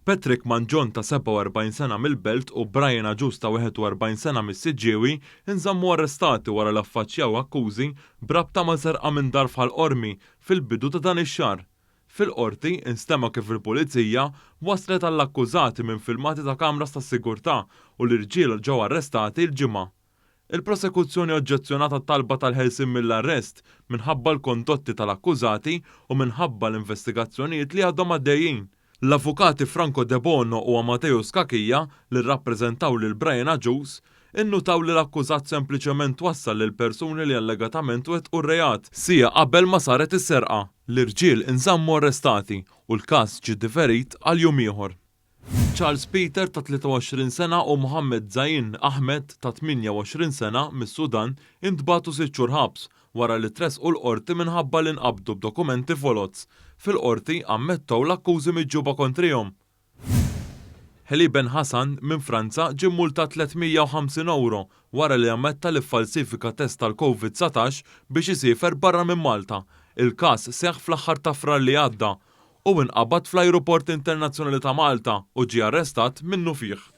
Patrick Mangion ta' 47 sena mill-Belt u Brian Agius ta' 41 sena mis-Siġġiewi nżammu arrestati wara li affaċċjaw akkużi b'rabta ma' serqa minn dar f'Ħal Qormi fil-bidu ta' dan ix-xahar. Fil-Qorti, instema' kif il-Pulizija waslet għall-akkużati minn filmati ta' kameras tas-sigurtà u l-irġiel ġew arrestati l-Ġimgħa. Il-Prosekuzzjoni oġġezzjonat għat-talba tal-ħelsien mill-arrest minħabba l-kondotti tal-akkużati u minħabba l-investigazzjonijiet li għadhom għaddejjin. L-Avukati Franco Debono u Amadeus Cachia, li rrappreżentaw lil Brian Agius, innutaw li l-akkużat sempliċement wassal lill-persuni li allegatament wettqu r-reat, siegħa qabel ma saret is-serqa. L-irġiel inżammu arrestati u l-każ ġie diferit għal jum ieħor. Charles Peter ta' 23 sena u Mohammed Zain Ahmed ta' 28 sena mis-Sudan intbagħtu sitt xhur ħabs wara li tressqu l-Qorti minħabba li nqabdu b'dokumenti foloz. Fil-Qorti ammettew l-akkużi miġjuba kontrihom. Heli Ben Hassan minn Franza ġie mmultat 350 ewro wara li ammetta li ffalsifika test tal-Covid 19 biex isiefer barra minn Malta. Il-każ seħħ fl-aħħar ta' Frar li għadda. Hu inqabad fl-Ajruport Internazzjonali ta' Malta u ġie arrestat minnufih.